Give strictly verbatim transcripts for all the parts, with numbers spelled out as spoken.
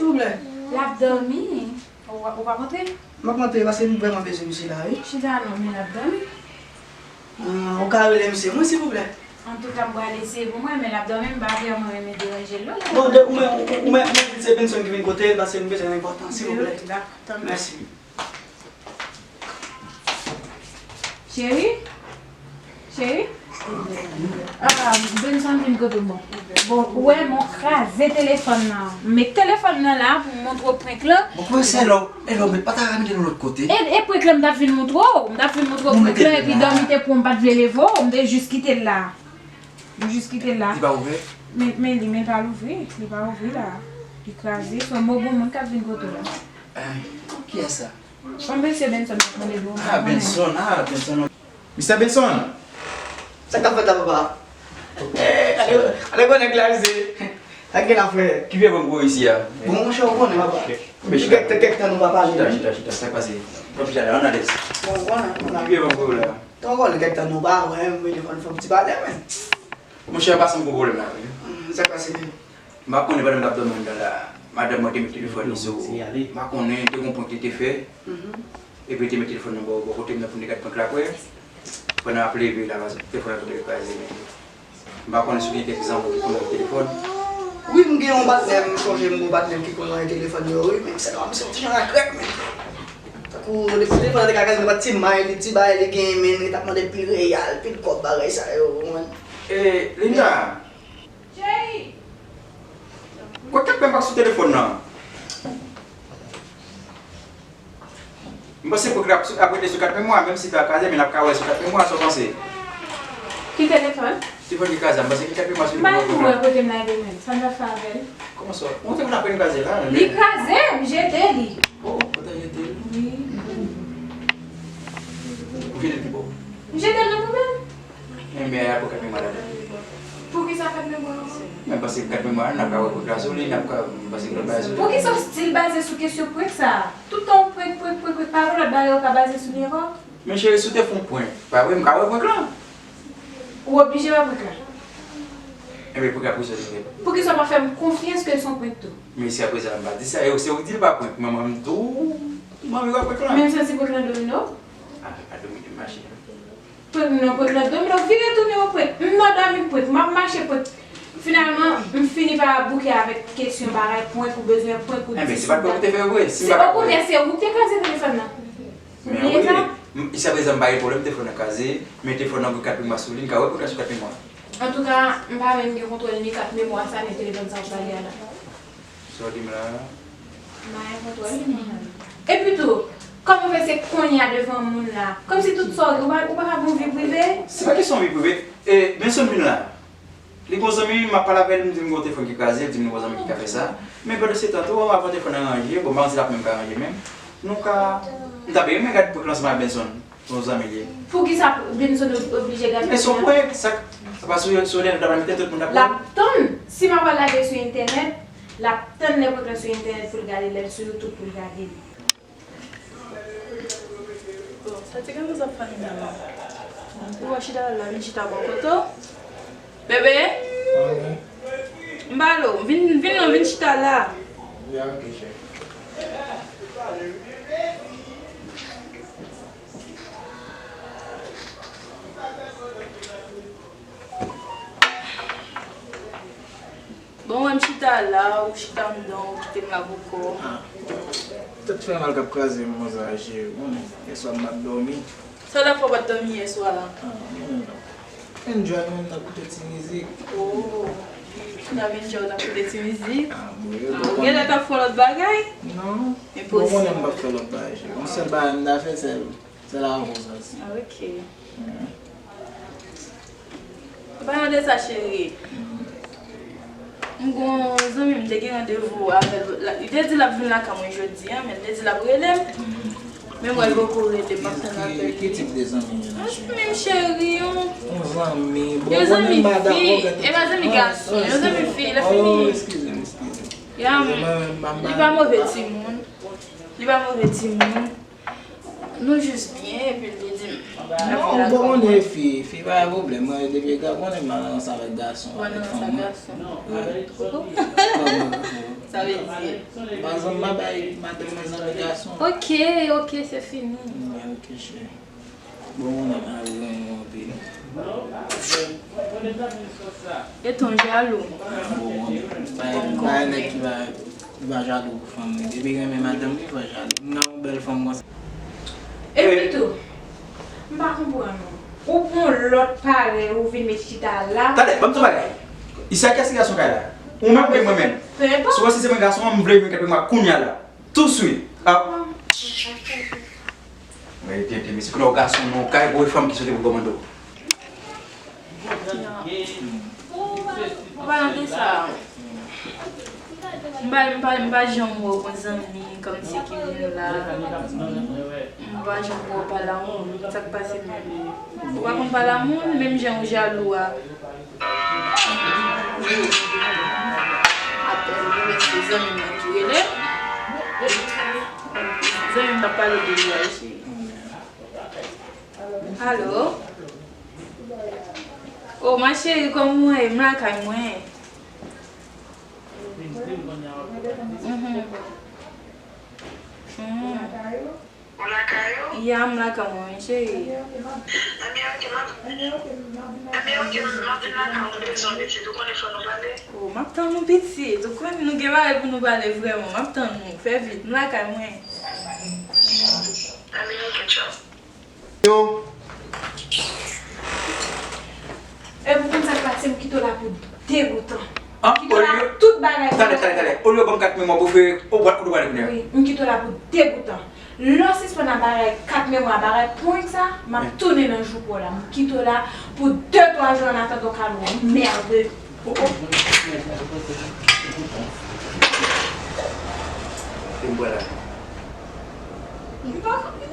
Silvouplè. L ap dòmi. Ou, ou p ap antre? M ap antre paske m vrèman bezwen misye la, wi. Chita non, men l ap dòmi. Ah, ou ka rele misye mwen, silvouplè? Antouka, m pral eseye pou mwen, men l ap dòmi, m pa vrèman renmen deranje l non. Bon, de, ou mwen, ou, ou mwen, ou mwen di se Benson ki vin kote l, paske m bezwen l enpòtan, silvouplè. Dakò, tanpri. Mèsi. Cheri? Cheri? Ah, Benson vin kote w, bon. Bon, ou wè, m kraze telefòn nan. M met telefòn nan la pou m montre w prank lan. Bon, kòman se lò, e lò, men pa ta ramene l lòt kote? E, e prank lan, m t ap vin montre w. M t ap vin montre w prank lan, epi dòmi te pran, m pa t vle leve w. M te jis kite l la. M jis kite l la. Li pa ouvè? Men, men li, men pa louvri. Li pa ouvri la. Li kraze. Se yon mo bon moun k ap vin kote w la. Ay, kiyès sa? Yon mesye Benson k ap mande dlo. Ah, Benson, ah, Benson. Mistè Benson! Sa k ap fèt la, papa? Eh, ale, ale gwo nèg la, mesye. Sa k gen la, frè? Ki vye bank ou isi a? Bon, monchè, ou konnen, papa. Depi kèk, kèk tan nou pa pale. Chita, chita, chita, sa k pase? Bon, chita la, ann alèz. Bon, ou konnen, ou konnen. Ki vye bank ou la? Ou konnen, kèk tan nou pa wè, m vin fè, fè yon ti pale, men. Monchè, pase yon gwo pwoblèm la, wi. Hmm, sa k pase menm? M pa konnen pandan m t ap dòmi anndan la, madanm mwen te met telefòn li sou, m pa konnen, te gon prank li te fè. Epi li te met telefòn nan bò, bò kote m nan pou m te gad prank la, kwè. Pandan m ap leve la, telefòn nan tonbe kraze, men m pa konnen si w gen kèk zanmi ki konn avèk telefòn. Wi, m gen yon patnè, m sonje m gen yon patnè m ki konn wè telefòn yo, wi, men sèlman m se yon ti jan lakrèk, men. Tankou, telefòn nan te ka kraze, m pa t ti may, li ti bay, li gen, men li t ap mande pil reyal, pil kòb, bagay sa yo, ou konprann? E, Linda, Cheri! Kwè kat men pa sou telefòn nan. M panse prank la ap sou, ap rete sou kat memwa, menm si ta kraze, men n ap ka wè sou kat memwa, sa w panse? Ki telefòn? Telefòn ki kraze a, m panse ki kat memwa sou li pou wè prank la. M pa menm wè kote m lage menm. Sa m t ap fè avè l? Kòman sa? Yon telefòn ap vin kraze la, men. Li kraze, m jete li. Oh, ou ta jete l? Wi. Ou jete l ki bò? M jete l nan poubèl. Men, men, apre kat memwa ladan. Poukisa kat memwa? Men paske kat memwa, n ap ka wè prank la sou li, n ap ka, paske lòt bagay sou li. Poukisa w still baze sou kesyon prank sa? Tout tan w prank, prank, prank, prank, pa gen lòt bagay ou ka baze sou li ankò? Men cheri, si w te fè yon prank, pa vre, m ka wè prank lan. Ou oblije wè prank la? Enben, prank la pou sa li fèt. Poukisa w pa fè m konfyans ke l se yon prank tou? Men si aprezan m pa di sa, e se ou ki di l pa prank, manman m tou, m anvi wè prank lan. Men m santi prank lan domine w. Ah, pa domine m, ma cheri. Prank non, prank nan domino, vire tounen yon prank. M nan dòmi prank, m ap mache prank. Finalman, m fini pa bouke avèk kesyon bagay prank ou bezwen prank ou di. Enben, se pa t prank ou te fè vre, si m pa ka konnen. Okontrè, se ou ki te kraze telefòn nan. Ou bliye sa? Men wi, m, jiska prezan m pa gen pwoblèm, telefòn nan kraze, men telefòn nan gen kat memwa sou li, m ka wè prank la sou kat memwa. Antouka, m pa menm gen kontwòl ni kat memwa sa, ni telefòn sa w pale a la. Sa w di m la a? M pa gen kontwòl. Epi tou, kòman fè se kounye a devan moun la? Kòmsi tout sa w di, ou pa, ou pa ka gen yon vi prive? Se pa kesyon vi prive. E, men sa m di w la. Li gon zanmi, m ap pale avè l, m di m gon telefòn ki kraze, l di m li gon zanmi ki ka fè sa. Men pandan se tan tou, avan telefòn nan ranje, bon, m pa konn si l ap menm ka ranje menm. Nou ka, m ta byen renmen gad prank lan ansanm ak Benson. Yon zanmi li ye. Poukisa Benson oblije gade prank lan? Men se yon prank, sa, apa sou, sou entènèt, l ap mete tout moun ap wè. L ap tann, si m ap al lage sou entènèt, l ap tann lè prank lan sou entènèt pou l gade, lè l sou YouTube pou l gade li. Bon, sa ti gason sa ap fè anndan la. Ou wè chita la, vin chita bò kote w. Bebe? Mami. M pale w, vin, vin non, vin chita la. Ya, ok, cheri. Bon, wè m chita la, ou chita anndan, ou kite m la pou kò w. Ah. Tèt fè mal k ap kraze m konsa, cheri. Bon, yèswa m pa t dòmi. Sa w t ap fè w pa t dòmi yèswa a? Ah, bon. Enjoy, man, n ap koute ti mizik. Oh, n ap enjoy, n ap koute ti mizik. Ah, bon, yo, ah, ou genlè t ap fè lòt bagay? Non. Enposib. Bon, konnen m p ap fè lòt bagay, cheri. Yon sèl bagay m ta fè, sèl, sèl avè w sa. Ah, ok. Yeah. An palan de sa, cheri, m gon zanmi m te gen randevou avè l. Li te di l ap vin lakay mwen jodi a, men li te di l ap rele m. Men m wè l poko rele m, m ap tann apèl li. Ki, ki tip de zanmi w la, cheri? Menm cheri, yon, yon zanmi, bon, yon zanmi fi, e pa zanmi gason, yon zanmi fi, lè fini. Oh, eskize m, eskize m. Ya, li pa move timoun. Li pa move timoun. Nou jis byen, epi li di m. Non, ou bon, konnen fi, fi pa gen pwoblèm. Mwen, depi gason, konnen m pa nan rans avèk gason, avèk fanm, wi. Kòman? Sa vle di. Bon, zanmi, m pa bay madanm mwen zanmi gason. Ok, ok, se fini. Mwen, ok, cheri. Bon, mwen renmen ou anpil. E ton jalou. Bon, mwen, bay, bay nèg ki pa, ki pa jalou pou fanm li. Depi renmen madanm li, pa jalou. M nan yon bèl fanm konsa. Epi tou, m pa konprann ou. Ou pran lòt parèy ou vin met chita la. Talè, ban m di w bagay. Isi a kiyès ki gason kay la? Ou menm oubyen mwen menm? Pe enpòt. Si w wè si se mwen gason an, m vle jwenn kèk mwa kounya la. Touswit. Ah. Mwen tenten, mesye, kote w gason nan yon kay, gwo fanm ki soti pou kòmande w. An palan de sa, m pa, m pa, m pa janm wè w kon zanmi, kòmsi ki vin la. M pa janm wè w pale a moun. Sa k pase menm? Ou pa konn pale a moun, menm jan ou jalou a. Apèl, mwen se zanmi mwen ki rele. Zanmi m t ap pale de li a, cheri. Alo? O, ma chérie, kòman w ye? M lakay mwen. Mhm. Mhm. Ou lakay ou? Ya, m lakay mwen, wi, cheri. Ebyen, ok, m ap, ebyen, ok, m ap vin lakay ou, m bezwen w pitit, ou konnen fò nou pale. O, m ap tann ou, pitit. Ou konnen nou gen bagay pou nou pale vrèman. M ap tann ou. Fè vit, m lakay mwen. Ebyen, ok, tchao. Yo. E pou konn sa k pase, m kite w la pou degoutan. M kite w la tout bagay. Talè, talè, talè. Olye w ban m kat men mwen pou fè, o, bwat kote w prale kounye a. Wi, m kite w la pou degoutan. Lè w sispann ap bagay kat men mwen, bagay prank sa, m ap tounen nan jou pa w la. M kite w la pou de twa jou an atandan w ka lou. Merde. Oh, oh. E m bwè la. M pa konprann.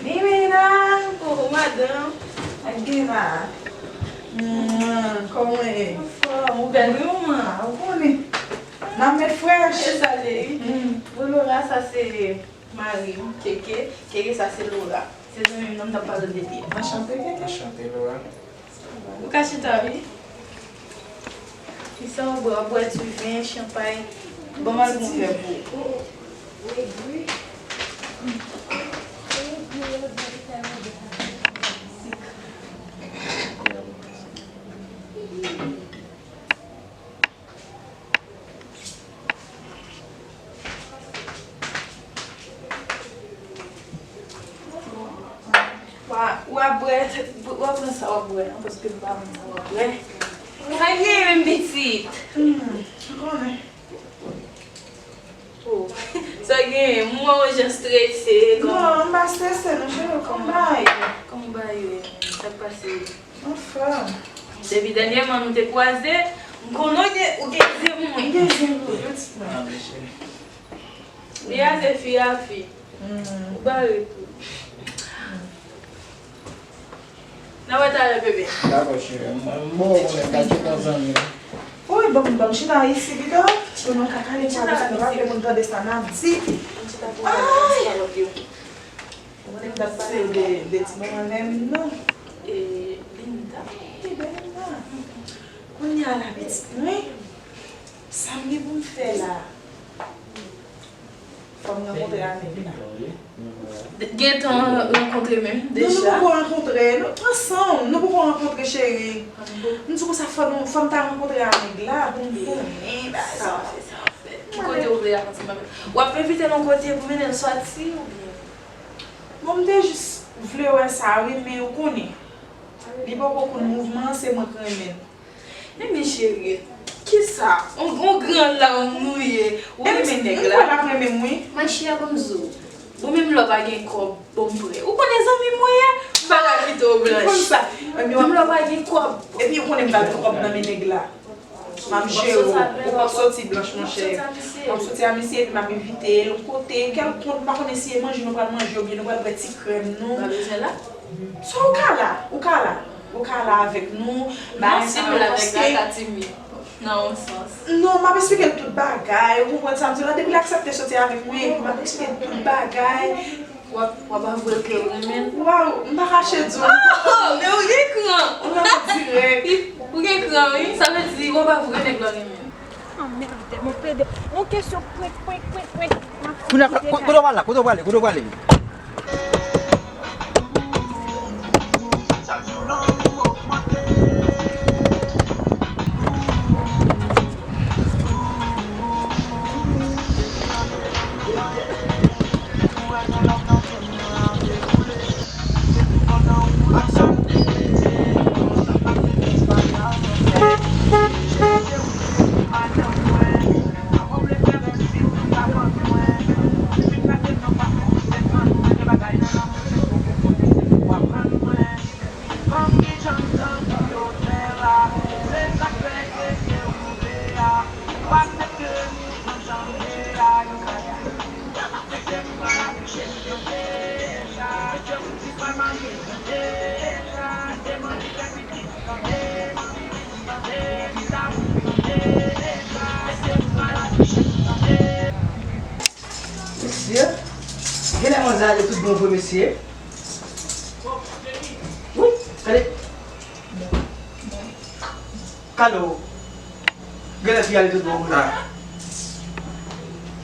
Mimina! Oh, madanm! Ak Gina. Mwa, kòman w ye? Anfòm, ou bèl wi, manman. Ou konnen. N ap met frèch. E sa l ye, wi. Mm. Bon, Laura, sa se mari m, Keke. Keke, sa se Laura. Se zanmi m nan, m t ap pale de li. Anchante, Keke. Anchante, Laura. Ou ka chita, wi. Kisa w bwè? W ap bwè diven, chanpay? Ban m al pran yon vè pou ou. Wa, w ap bwè, w ap pran sa w ap bwè, non, paske m pa konn sa w ap bwè. Sa gen menm pitit? Hmm, m konnen. Oh. Sa gen, m wè w jan strese, kòman? Non, m pa strese, non, cheri, kòman w ye? Kòman w ye? Sa k pase? Anfòm. Depi dènyèman nou te kwaze, m konnen w gen, ou gen zen pou mwen. M gen zen pou ou, pitit mwen. Li a se fi a fi. Ou bare tou. N a wè talè, bebe. Dakò, cheri. M, m bon, konnen, pa gen tan zanmi. Wi, ban m, ban m chita isi pito. Pou nou ka kale kò, paske nou pa vle moun tande sa n ap di. Ay! Ou konnen m t ap pale de, de ti manman Lèm nan. E, Linda. Wi, Belinda. Kounye a la, pitit mwen, sa m gen pou m fè la? Fò m rankontre a nèg la. Gentan rankontre menm, deja? Non, nou poko rankontre. Nou ansanm, nou poko rankontre, cheri. M di konsa, fò nou, fò m ta rankontre a nèg la, pou m konnen bagay sa. Ki kote ou vle al, ti manmi? W ap envite l yon kote pou mennen l sòti, oubyen? Bon, m te jis vle wè sa, wi, men ou konnen. Li poko konn mouvman an, se mwen k renmen l. Ebyen, cheri, kisa? On, on gran lam nou ye. Ou renmen nèg la? Mwen renmen m, wi. Mwen cheri, ban m di w. Bon, menm lè w pa gen kòb, bon, m prè. Ou konnen zanmi mwen ye, m pa ka kite w blanch. Ou konn sa. Menm lè w pa gen kòb. Epi ou konnen m pa gen kòb nan men nèg la. M ap jere w. Ou p ap soti blanch, monchè. M ap soti a misye, epi m ap envite l yon kote, kèlkonk, m pa konnen si e manje nou pral manje, oubyen nou pral bwè ti krèm nou. Ou pa bezwen la? Sa ou ka la, ou ka la. Ou ka la avèk nou. Non, si m la avèk la, l ka timid. Nan yon sans. Non, m ap eksplike l tout bagay. Ou konprann sa m di w la? Depi l aksepte soti avèk mwen, epi m ap eksplike l tout bagay. W ap, w ap avwe l ke w renmen l? Waw, m pa kache di w. Oh, men ou gen kran! Ou la dirèk. Ou gen kran, wi. Sa vle di w ap avwe nèg la renmen l. Anmède, mon pede. Yon kesyon pwenk, pwenk, pwenk, pwenk. Kounye a, kote w pral la? Kote w prale? Kote w prale? Mesye, genlè manzè ale tout bon vre, mesye. Wi, gade. Kalo. Genlè fi ale tout bon vre. Ah.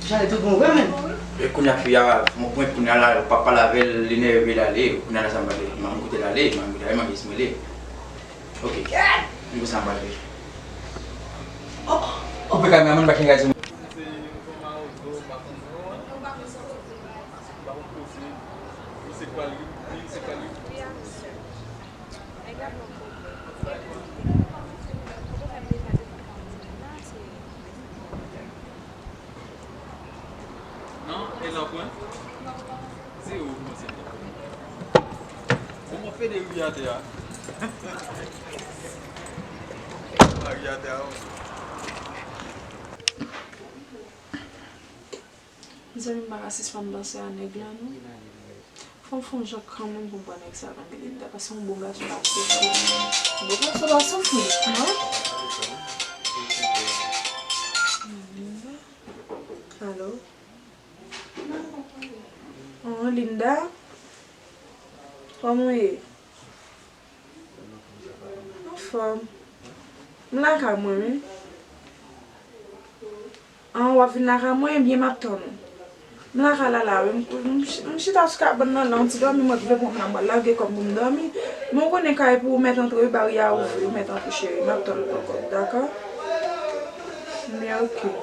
Fi ale tout bon vre, men. E kounye a fi a, mwen pran kounye a la, pa pale avè l, li nève l ale. Kounye a la sa m pale, m kote l ale, m kote l ale, m esmele. Ok. M konn sa m pral fè. Oh, oh. Koupe kameramann, pa gen gade. Non, e lòk mwen? Se ou, monchè. Bon, mwen fè de ri atè a. Ri atè a, wi. Mezanmi, m pa ka sispann panse a nèg la, non. Fò m fè yon jan kanmenm pou m pran nèg sa nan men Linda, paske yon bon gason pa aksepte. Bon gason pa soufri, non? Linda? Alo? Oh, Linda? Kòman w ye? Anfòm. M lakay mwen, wi. An, w ap vin lakay mwen, ebyen, m ap tann ou. M lakay la la, wi. M, m, m chita sou kabann nan, la, yon ti dòmi, mwen rive pran m la, mwen lage kò m pou m dòmi. Men w konnen kay pou ou mèt antre, wi, bari a ouvri, ou mèt antre, cheri. M ap tann ou ankò, dakò? Men, oke.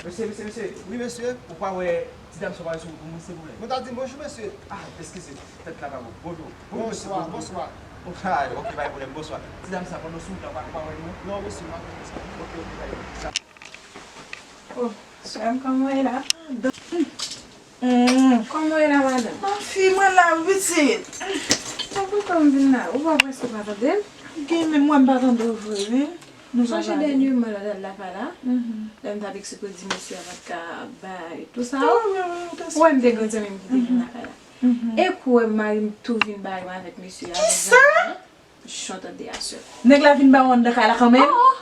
Mesye, mesye, mesye. Wi, mesye. Ou pa wè ti dam sa pale sou wout pou mwen, silvouplè? Mwen ta di bonjou, mesye. Ah, eskize, tèt la pa bon. Bonjou. Bonjou, mesye, bonswa, bonjou. Bonswa. Ah, ok, pa gen pwoblèm, bonswa. Ti dam sa, pandan w sou wout la, ou pa, ou pa wè l, non? Non, mesye, m pa konn sa. Ok, ok, pa gen pwoblèm. Oh, sè m, kòman w ye la? Mm. Kòman w ye la, madanm? Anfi, mwen la, wi, pitit. Sa poukò m vin la? Ou pa prèske pa tande m? Gen, men mwen, m pa tande w vre, wi. Nou pa pale. Sonje dènyèman lè w t al lakay la, lè m t ap eksplike di mesye a pa t ka bay tou sa yo. Ou wè m te gen zanmi m ki te vin lakay la. E kou wè mari m tou vin bare m avèk mesye a. Kisa? Jan tande a sè. Nèg la vin ba w anndan kay la kanmenm? Oh, oh.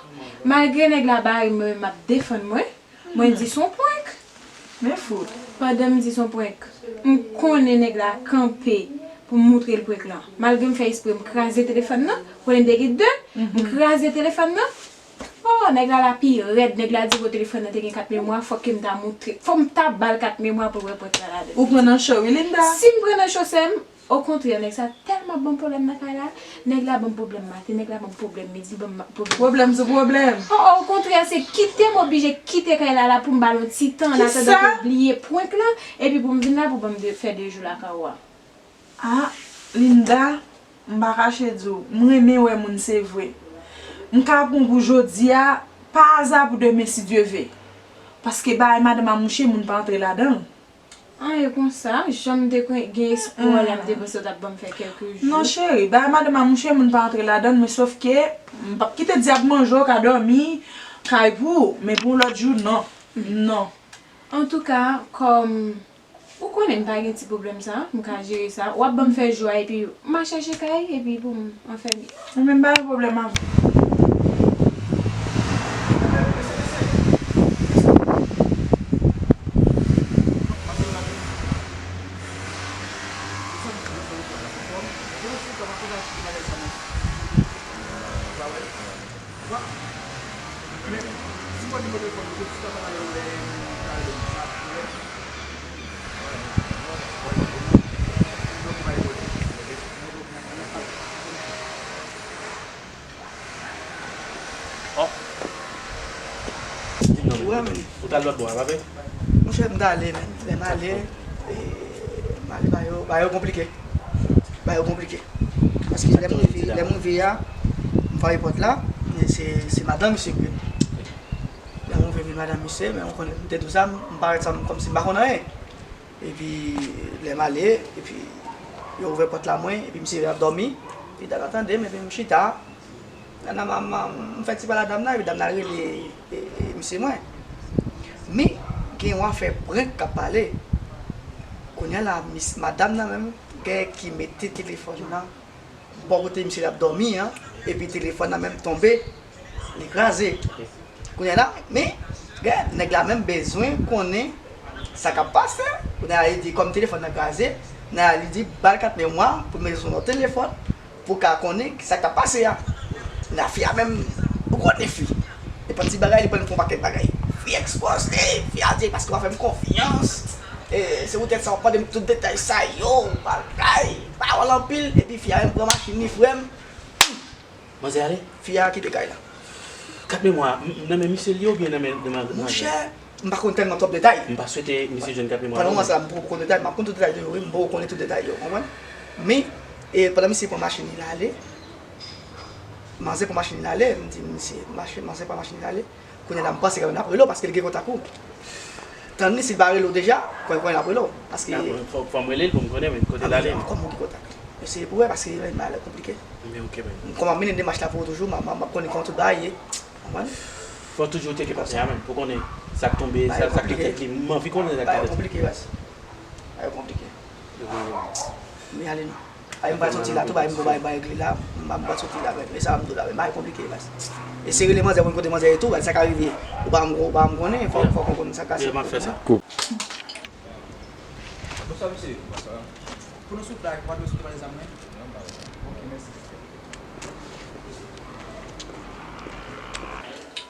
Malgre nèg la bare m, mwen menm m ap defann mwen. Mwen di se yon prank. Men fout. Pandan m di se yon prank, m konnen nèg la kanpe pou m moutre l prank lan. Malgre m fè espre m kraze telefòn nan, konnen m te gen de, m kraze telefòn nan. Oh, nèg la la pi rèd, nèg la di gwo telefòn nan te gen kat memwa, fòk ke m ta moutre, fòk m ta ba l kat memwa pou l wè prank la ladan. Ou pran nan cho, wi, Linda. Si m pran nan cho, sè m, okontrè, nèg sa tèlman ban m pwoblèm nan kay la, nèg la ban m pwoblèm maten, nèg la ban m pwoblèm midi, li ban m pwoblèm. Pwoblèm sou pwoblèm. Oh, oh, okontrè, se kite m oblije kite kay la la pou m ba l yon ti tan, an atandan ke l bliye prank lan, epi pou m vin la pou ban m de, fè de jou lakay ou a. Ah, Linda, m pa kache di w, m renmen wè moun se vre. M ka pran w pou jodi a, pa aza pou demen si Dye ve. Paske bagay madanm a mouche, moun pa antre ladan l. An, e konsa, jan m te kwen-, gen espwa la, m te panse w t ap ban m fè kèlke jou. Non, cheri, bagay madanm a mouche, moun pa antre ladan l, men sòf ke m p ap kite dyab manje w, ka dòmi kay pou ou, men pou yon lòt jou, non. Non. Antouka, kòm ou konnen m pa gen ti pwoblèm sa, m ka jere sa, w ap ban m fè jou a, epi m a chèche kay, epi pou m anfèmen. Mwen menm, m pa gen pwoblèm avè w. Monchè, m t ale, men. Lè m ale, e, m ale, bagay yo, bagay yo konplike. Bagay yo konplike. Paske lè m rive, lè m rive a, m frape pòt la, men se, se madanm misye ki vin. Lè m rive, vin madanm misye, men ou konnen, m te di w sa, m parèt sa, m kòmsi m pa konn anyen. Epi, lè m ale, epi, yo ouvè pòt la mwen, epi misye ap dòmi, epi dam nan tande m, epi m chita. Nan, nan, m, m, m fè ti pale a dam nan, epi dam nan rele, e, e, misye mwen. Men, gen yon afè prank k ap pale. Kounye a la, mis, madanm nan menm, gen ki mete telefòn nan bò kote misye t ap dòmi an, epi telefòn nan menm tonbe, li kraze. Kounye a la, men, gen, nèg la menm bezwen konnen sa k ap pase. Kounye a la, li di, kòm telefòn nan kraze, kounye a la, li di, ba l kat memwa pou l mete sou yon lòt telefòn, pou ka konnen sa k ap pase a. Nan fi a menm, ou konnen fi. Nenpòt ti bagay, li pran pou yon pakèt bagay. Fi ekspoze, fi a di, paske w pa fè m konfyans. E, se poutèt sa, w ap mande m tout detay sa yo, bagay, pawòl anpil, epi fi a menm pran machin li, frè m. Manzè ale? Fi a kite kay la. Kat memwa, m, nan men misye li oubyen nan men, nan men, nan men? Monchè, m pa konn tèlman twòp detay. M pa swete misye jwenn kat memwa. Pandan moman sa la, m poko konn detay, m ap konn tout detay yo, wi, m poko konnen tout detay yo, konprann? Men, e, pandan misye pran machin li ale, manzè pran machin li ale, m di misye, mache, manzè pran machin li ale, kounye a la, m panse kanmenm l ap rele w, paske li gen kontak ou. Tann li, si l pa rele w deja, konnen, konnen l ap rele w, paske Dakò, fò, fò m rele l pou m konnen, men, kote l ale. Kòman w gen kontak li? Eseye pou wè, paske bagay la konplike. Men ok, men. Kòm m ap mennen demach la pou ou toujou, m ap, m ap, m ap konnen kòman tout bagay ye. Konprann? Fò toujou tcheke patnè a menm pou konnen sa k tonbe, sa, sa k nan tèt li. M anvi konnen sa k nan tèt li. Bagay yo konplike, baz. Bagay yo konplike. Men ale non. Ay, m pral soti la tou, bay m, bay, bay regle la. M, m pral soti la, men, men sa m di w la, men bagay konplike, baz. E se rele manzè, konn kote manzè ye tou, baz, sa ka rive. Ou pa m, ou pa m konnen, fò, fò w konn sa k pase. M ap fè sa. Bonswa, mesye. Bonswa. Pou nou souple, ou pa dwe sot pale zam mwen? Non, pa dwe. Ok, mèsi.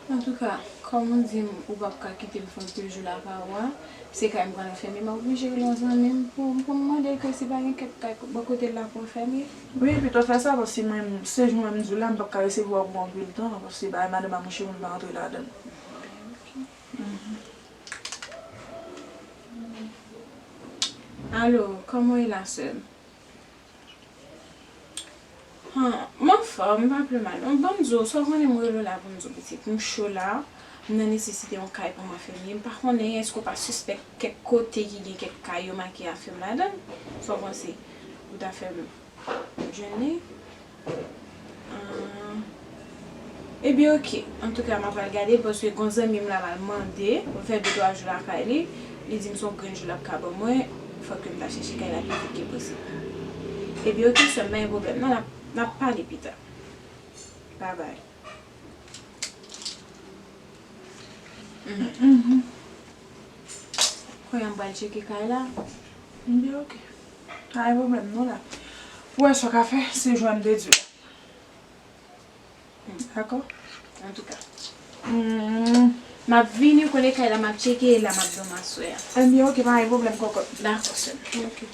Antouka, kòm ou di m ou p ap ka kite m fè anpil jou lakay ou a, se kay m pral anfèmen, m ap oblije rele yon zanmi m pou, pou m mande l ke si pa gen kèk kay bò kote l la pou anfèmen. Wi, pito fè sa, paske mwen, se jan mwen m di w la, m p ap ka resevwa w pou anpil tan, paske bagay madanm a mouche moun pa antre ladan l. Alo, kòman w ye la, sè m? Han, m anfòm, m pa pi mal. Bon, ban m di w, sa w konnen m rele w la pou m di w pitit. M cho la, m nan nesesite yon kay pou m anfèmen. M pa konnen èske w pa sispèk kèk kote ki gen kèk kay yo make anfèm ladan l. Sa w panse? Ou ta fè m jwenn li? Ah. Ebyen, oke. Antouka, m ap al gade, paske gon zanmi m la m al mande pou m fè de twa jou lakay li. Li di m se yon grenn jou l ap ka ban mwen. Fòk ke m ta chèche kay la pi vit ke posib. Ebyen, oke, sè m, pa gen pwoblèm. Non, n ap, n ap pale pita. Babay. Mhm. Kounye a m pral tcheke kay la. Ebyen, oke. Pa gen pwoblèm, non, la. Pou wè sa w ka fè, se jan m te di w la. Dakò? Antouka. M ap vini, ou konnen kay la, m ap tcheke, e la m ap dòmi aswè a. Ebyen, oke, pa gen pwoblèm, kòkòt. Dakò, sè m. Oke.